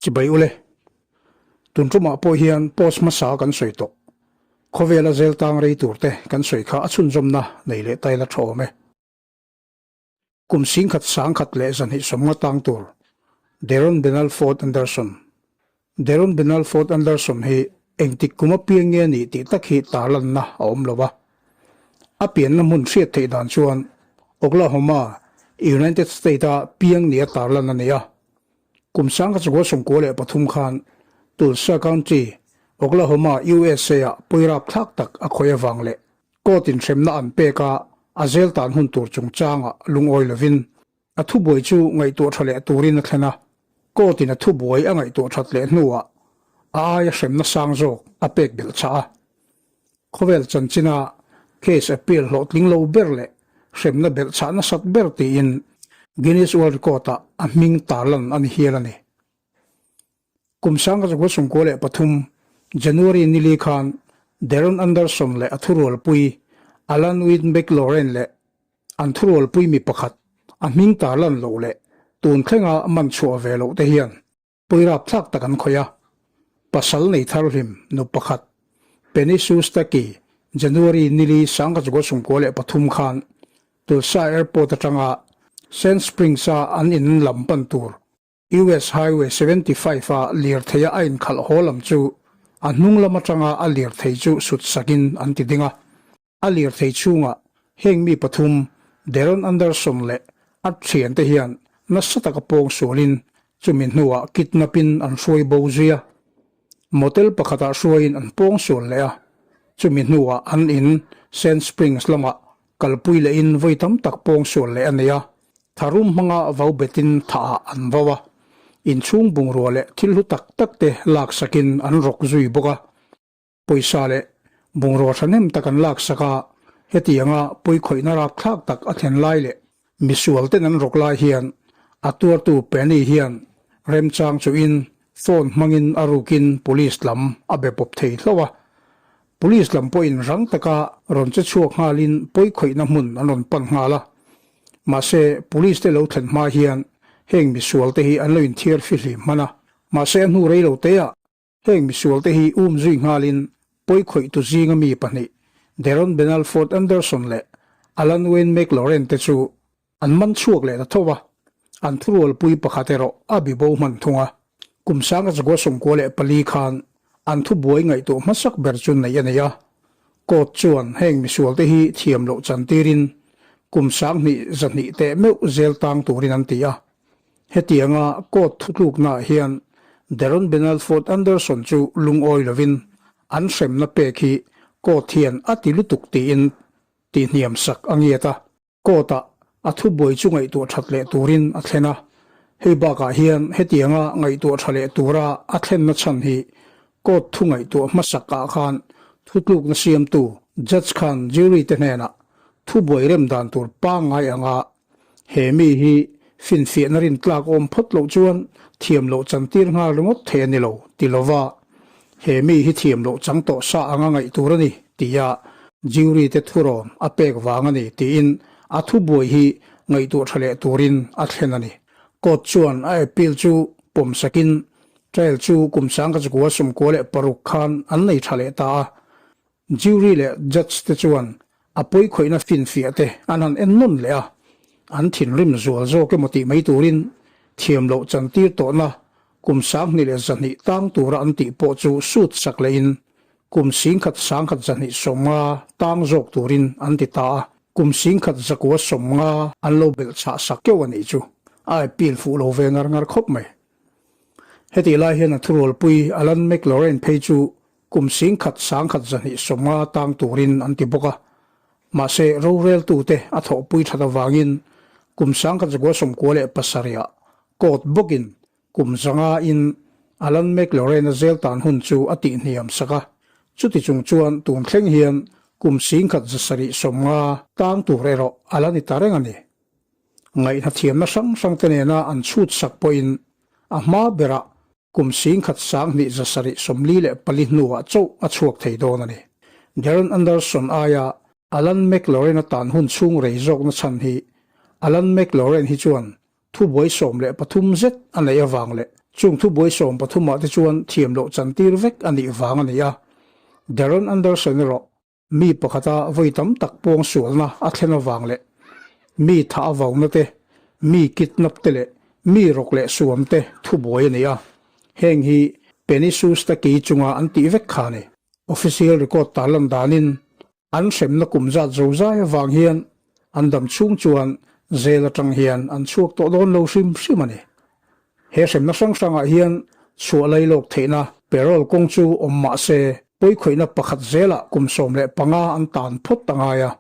Chibai ule. Tun tumah pawh hian post hmasa kan sawi tawh. Khawvela zel tang rei tur te kan sawi kha a chhunzawmna nei leh taila tha awm e. Kum singkhat sangkhat leh zahnih sawmnga tang tur Deron Benal Ford Anderson Deron Benal Ford Anderson hi engtik kum a piang nge nih tih tak hi tarlanna a awm lo a. A pianna hmun hriat theih dan chuan Oklahoma, United State-a piang nia tarlan a ni a. Kum sangkhat chukua 93 khan Tulsa County, Oklahoma, USA-ah pawirap thlak tak a khawih avang leh court in hremna an pek a, a zel tan hun tur chungchangah lungawi lovin a thubuai chu ngaihtuah tha leh turin a thlen a. Court in a thubuai a ngaihtuah that leh hnuah a aia hremna sang zawk a pek belh chah a. Khawvel chanchina case appeal hlawhtling lo ber leh hremna belh chah nasat ber tiin Guinness World Record-ah a hming tarlan a ni hial a ni. Kum 1993 January nili khan Darren Anderson leh a thurualpui Alan Wynne McLaurin leh an thurualpui mi pakhat a hming tarlan loh leh tun thlenga man chhuah ve loh te hian Puirap thlak tak an khawih a, pasal nei thar hlim nu pakhat Penny Sue Stuckey January nili 1993 khan Tulsa Airport atanga Sand Springs-a an in lam pan tur US Highway 75 a lirtheia a inkhalh haw lam chu a hnung lam atanga a lirthei chu sut sakin an ti ding a. A lirthei chhungah heng mi pathum Deron Anderson leh a thiante hian nasa taka pawng sualin chumi hnuah kidnap-in an hruai bo zui a. Motel pakhatah hruaiin an pawng sual leh a, chumi hnuah an in Sand Springs lamah kalpui lehin vawi tam tak pawng sual leh a nei a, tharum hmanga vau betin thahah an vau a, inchhung bungrua leh thil hlu tak tak te laksakin an rawk zui bawk a. Pawisa leh bungrua thahnem tak an laksak a, hetianga pawikhawihna rapthlak tak a thlen lai leh misual ten an rawk lai hian a tuartu Penny hian remchang chuhin phone hmangin a rukin police lam a be pawp thei hlauh a. Police lam pawhin rang taka rawn che chhuak nghalin pawikhawihna hmun an rawn pan nghal a. Mahse, police te lo thlen hma hian heng misual te hi an lo inthiar fihlim hman a. Mahse, a hnu rei lo teah Heng misualte hi um zui nghalin pawikhawihtu zinga mi pahnih, Deron Benalford Anderson leh Alan Wayne McLaurin te chu an man chhuak leh ta tho a, an thurualpui pakhat erawh a bi bo hman thung a. Kum 1994 khan an thubuai ngaihtuah hmasak ber chu neih a nei a, court chuan heng misualte hi thiam loh chantirin kum 2200 teh meuh zel tang turin an ti a. Hetianga court thutluknaah hian Deron Benalford Anderson chu lungawi lovin an hremna pek hi court hian a ti lutuk tiin tihhniam sak a ngiat a. Court-ah a thubuai chu ngaihtuah that leh turin a thlen a. Hei bakah hian hetianga ngaihtuah tha leh tura a thlenna chhan hi court thu ngaihtuah hmasak ah khan thutlukna siamtu judge khan jury te hnenah thubuai rem dan tur pangngai anga He mi hi finfiahna rintlak awm phawt loh chuan thiam loh chantir nghal ringawt thei a ni lo, ti lova he mi hi thiam loh chang tawh sa anga ngaih tur a ni, tia jury te thurawn a pek vang a ni tiin a thubuai hi ngaihtuah tha leh turin a thlen a ni. Court chuan a appeal chu pawm sakin trial chu kum 1996 khan an nei tha leh ta a. Jury leh judge te chuan a pawikhawihna finfiah te an han en nawn leh a, an thinrim zual zawk emaw tih mai turin thiam loh chantir tawhna kum 2100 tang tura an tih pawh chu sut sak lehin kum 1150 tang zawk turin an ti ta a, kum 1190 an lo belh chhah sak keuh a nih chu a appeal fuh lo ve ngar ngar khawp mai. Hetih lai hian a thurualpui Alan McLaurin phei chu Kum 1150 tang turin an ti bawk a, mahse roreltute a thawhpui that avangin kum 1997 ah court bawkin kum 500 in Alan McLaurin-a zel tan hun chu a tihhniam sak a, chuti chung chuan tun thleng hian kum 1750 tang tur erawh a la ni ta reng a ni. Ngaihna thiamna hrang hrangte nena an chhut sak pawhin a hma berah Kum 1774 hnuah chauh a chhuak thei dawn a ni. Darren Anderson aia Alan McLaurin-a tan hun chhung rei zawkna chhan hi Alan McLaurin hi chuan thubuai 13 zet a neih avang leh. Chung thubuai 13 ah te chuan thiam loh chantir vek a nih vang a ni a. Darren Anderson erawh Mi pakhata vawi tam tak pawng sualna a thlen avang leh mi thah avauna te, mi kidnap te leh mi rawk leh suam te thubuai a ni a. Heng hi Penisusta key chunga an tih vek kha a ni. Official record tarlan danin an hremna kum zat zozai avang hian an dam chhung chuan jail atang hian an chhuak tawh dawn lo hrim hrim a ni. He hremna hrang hrangah hian chhuah lailawk theihna parole kawng chu awm mah se, pawikhawihna pakhat zelah kum 15 an tan phawt a ngai a.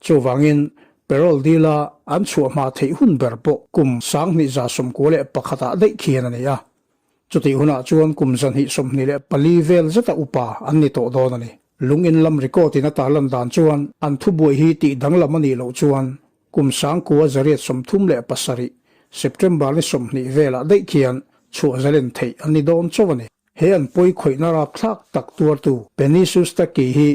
Chuvangin, parole dila an chhuah hma theih hun ber pawh kum 2191 ah daih khian a ni a. Chutih hunah chuan kum 224 vel zeta upa an ni tawh dawn a ni. Lungin lam record in a tarlan dan chuan an thubuai hi tih danglam a nih loh chuan Kum 9837, September ni 20 velah daih khian chhuah zalen theih an ni dawn chauh a ni. He an pawi khawihna rapthlak tak tuartu Penny Sustaki hi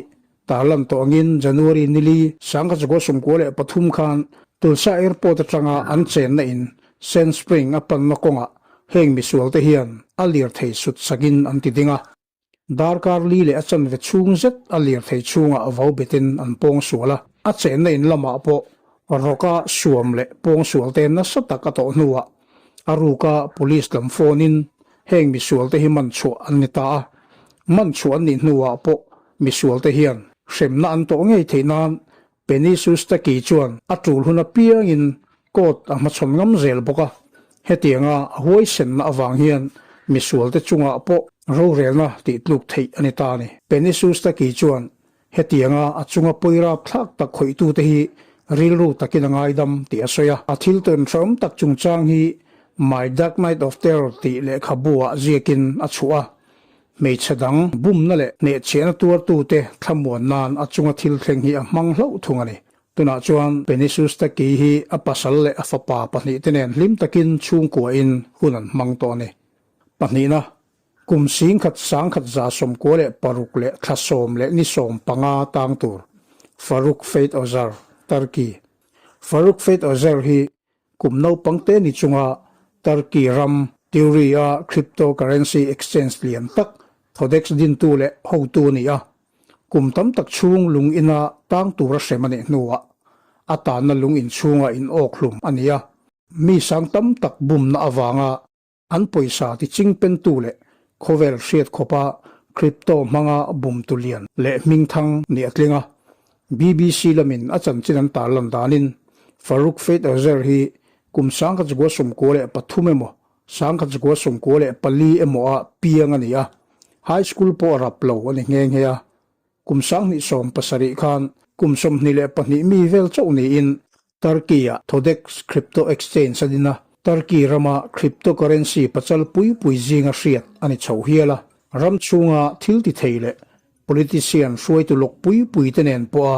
tarlan tawh angin January nili 1993 khan Tulsa Airport atanga an chenna in Sand Spring a panna kawngah heng misualte hian a lirthei sut sakin an ti ding a. Darkar li leh a chanve chhung zet a lirthei chhungah vau betin an pawng sual a, a chenna in lamah pawh rawka suam leh pawng sual te nasa tak a tawh hnuah a ruka police lam phone in heng misual te hi man chhuah an ni ta a. Man chhuah an nih hnuah pawh misual te hian hremna an tawh ngei theih nan Penny Sustaki chuan a tul hun apiangin court a hmachhawn ngam zel bawk a, hetianga a huaisenna avang hian misualte chungah pawh rorelna tih tluk theih a ni ta a ni. Penny Sustaki chuan hetianga a chunga pawirap thlak tak khawihtute hi rilru takin a ngaidam tih a sawi a. A thil tawn hrehawm tak chungchang hi My Dark Night of Terror tih lehkhabu-ah ziakin a chhuah a, Hmeichhe dang bumna leh hnehchhiahna tuartute thlamuan nan a chunga thil thleng hi a hmang hlauh thung a ni. Tunah chuan Penisustaki hi a pasal leh a fapa pahnihte nen hlim takin chhungkuain hun an hmang tawh a ni. Pahnihna, kum 1996 leh thla 10 leh ni 15 tang tur Faruk Faith Ozer, Turkey. Faruk Faith Ozer hi Kum naupang te ni chunga Turkey ram Theory-a cryptocurrency exchange lian tak Thodex dintu leh hotu a ni a. Kum tam tak chhung lung ina tang tura hrem a nih hnuah a tanna lung in chhunga in awk hlum a ni a. Mi sang tam tak bumna avanga An pawisa ti chingpentu leh khawvel hriat khawpa crypto hmanga bumtu lian leh hmingthang nih a tling a. BBC lamin a chanchin an tarlan danin Farouk Faith Ozer hi kum 1993 emaw 1994 emaw ah piang a ni a, high school pawh a rap lo a ni nghe nghe a. Kum 2017 khan kum 22 mi vel chauh niin Turkey-ah Thodex crypto exchange a din a, Turkey rama cryptocurrency pachal pui pui zinga hriat a ni chho hial a. Ram chhunga thil ti thei leh politician hruaitu lawk pui pui te nen pawha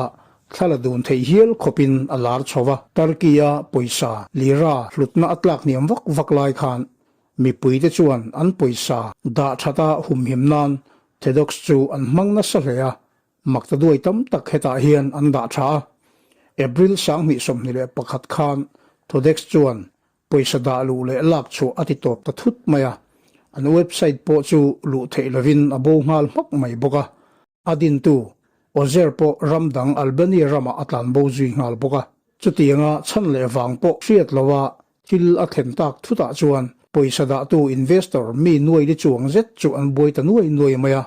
thla la dun theih hial khawpin a lar chho va. Turkey-a pawisa lira hlutna a tlak hniam vak vak lai khan mipuite chuan an pawisa dah thata humhim nan Thodex chu an hmang nasa hle a, Makta duai tam tak hetah hian an dah tha a. April 2021 khan Thodex chuan pawisa dah luh leh lak chhuah a ti tawp ta thut mai a. An website pawh chu luh theih lovin a bo nghal hmak mai bawk a. A dintu Ozer pawh ram dang Albania ramah a tlan bo zui nghal bawk a. Chutianga chhan leh vang pawh hriat lova thil a thlen tak thutah chuan pawisa dahtu investor mi nuai li chuang zet chu an buai ta nuai nuai mai a.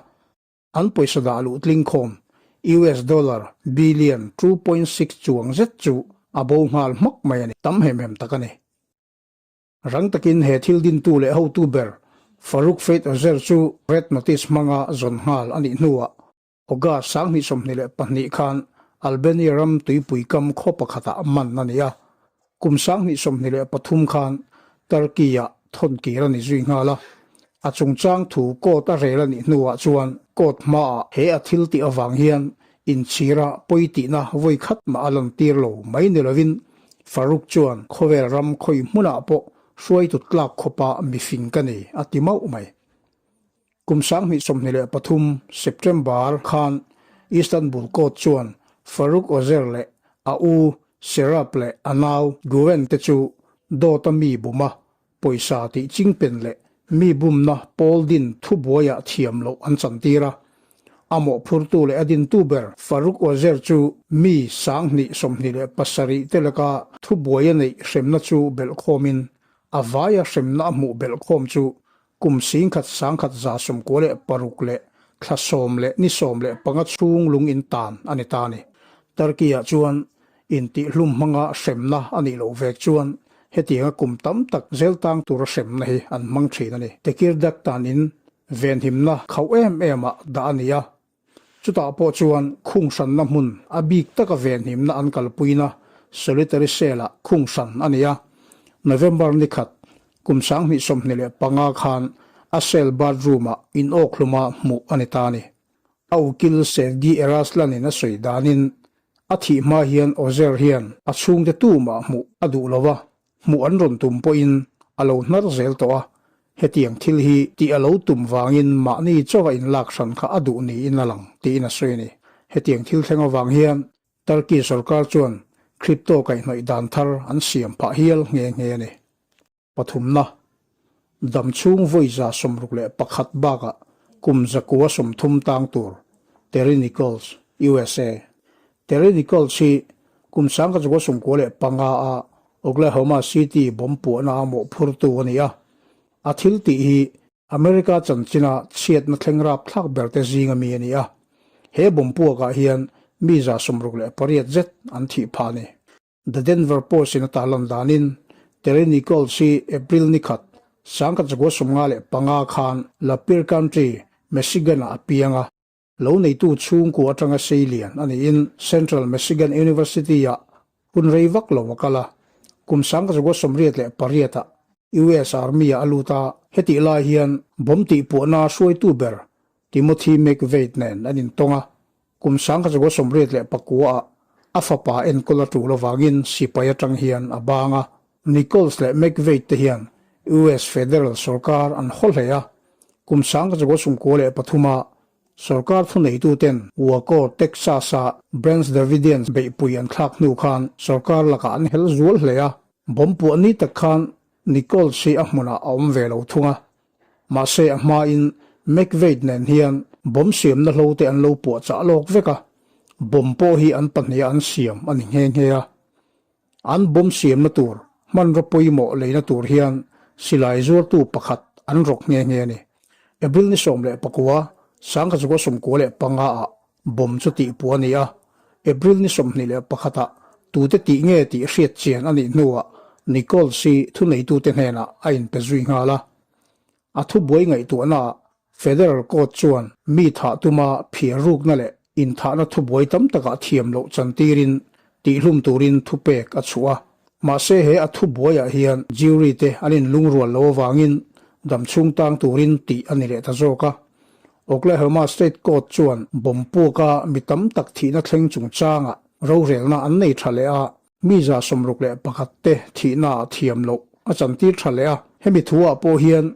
An pawisa dah luh tling khawm US dollar billion 2.6 chuang zet chu a bo nghal hmak mai a ni. Tam hem hem tak a ni. Rang takin he thil dintu leh hotu ber Farouk Faith Ozer chu Red Notice hmanga zawn nghal a nih hnuah August 2022 khan Albania ram tuipui kam khaw pakhatah man a ni a. Kum 2023 khan Turkey-ah thawn kir a ni zui nghal a, a chungchang thu court a rel a nih hnuah chuan court hmaah he a thil tih avang hian inchhira pawi tihna vawi khat mah a lantir lo mai ni lovin Farouk chuan khawvel ram khawi hmunah pawh hruaitu tlak khawpa mifing ka ni a ti mauh mai. Kum 2023 September khan Istanbul court chuan Farouk Ozer leh a u Serap leh a nau Guven te chu dawta mi buma pawisa tih chingpen leh Mi bumna pawl din thubuaiah thiam loh an chantir a. A mawhphurtu leh a dintu ber Faruk Ozer chu mi 2027 te laka thubuai a neih hremna chu belhkhawmin a vaia hremna a hmuh belhkhawm chu kum 1996 leh thla sawm leh ni 15 chhung lung in tan a ni ta a ni. Turkey-ah chuan Intihhlum hmanga hremna a nih loh vek chuan hetianga kum tam tak zel tang tura hremna hi an hmang thin a ni. Tekirdag tanin venhimna khauh em em ah dah a ni a, chutah pawh chuan khung hranna hmun a bik taka venhimna an kalpuina solitary cell ah khung hran a ni a. November ni khat kum 2025 khan a cell bathroom ah inawkhluma hmuh a ni ta a ni. A ukil Sevgi Eraslan-in a sawi danin A thih hma hian Ozer hian a chhungte tumah hmuh a duh lo va, hmuh an rawn tum pawhin a lo hnar zel tawh a, hetiang thil hi tih a lo tum vangin mahni chawa inlak hran kha a duh niin a lang tiin a sawi a ni. Hetiang thil thleng avang hian Turkey sorkar chuan crypto kaihhnawih dan thar an siam phah hial nghe nghe a ni. Pathumna, dam chhung vawi 61 bakah kum 930 tang tur Terry Nichols, usa. Terry Nichols hi kum 1995 a Oklahoma City bomb puahna a mawhphurtu a ni a. A thil tih hi America chanchina chhiatna thleng rapthlak berte zinga mi a ni a. He bomb puakah hian mi 68 zet an thih phah a ni. The Denver Post in a tarlan danin Terry Nichols hi April ni khat, 1955 khan Lapeer County, Michigan-ah a piang a. Lo neitu chhungkua atanga sei lian a niin Central Michigan University-ah hun rei vak lo a kal a. Kum 1988-ah US Army-ah a lut a, hetih lai hian bomb tihpuahna hruaitu ber Timothy McVeigh nen an intawng a. Kum 1989 ah a fapa enkawl a tul avangin sipai atang hian a bang a. Nichols leh McVeigh te hian US Federal sorkar an haw hle a. Kum 1993 ah sorkar thuneituten Waco, Texas-a Branch Davidians beihpui an thlak hnu khan sorkar lakah an hel zual hle a. Bomb puah ni tak khan Nichols hi a hmunah a awm ve lo thung a. Mahse a hmain McVeigh nen hian bomb siamna hlo te an lo puah chah lawk vek a, bomb pawh hi an pahniha an siam a ni nghe nghe a. An bomb siamna tur hmanraw pawimawh leina tur hian silai zuartu pakhat an rawk nghe nghe a ni. April ni 19, 1995 ah bomb chu tihpuah a ni a, April ni 21 ah tute tih nge tih hriat chian a nih hnuah Nichols hi thuneitute hnenah a inpe zui nghal a. A thubuai ngaihtuahnaah Federal Court chuan mi thah tuma phiar rukna leh inthahna thubuai tam takah thiam loh chantirin tihlum turin thupek a chhuah a. Mahse he a thubuaiah hian jury te an inlungrual lo avangin damchhung tang turin tih a ni leh ta zawk a. Oklahoma State Court chuan bomb puaka mi tam tak thihna thleng chungchangah rorelna an nei tha leh a, mi 61 te thihnaah thiam loh a chantir tha leh a. Hemi thuah pawh hian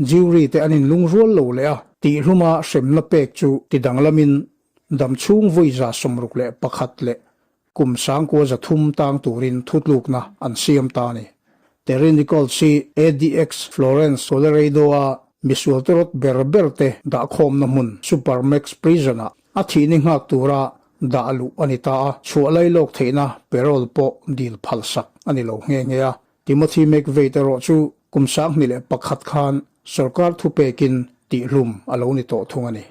jury te an inlungrual lo leh a, tihluma hremna pek chu tidanglamin damchhung vawi 61 leh Kum 9300 tang turin thutlukna an siam ta a ni. Terry Nichols hi ADX Florence, Colorado-a misual tawrawt ber ber te dahkhawmna hmun Supermax Prison-ah a thihni nghak tura dah luh a ni ta a, chhuah lailawk theihna parole pawh dil phalsak a ni lo nghe nghe a. Timothy McVeigh erawh chu kum 2001 khan sorkar thupekin tihhlum a lo ni tawh thung a ni.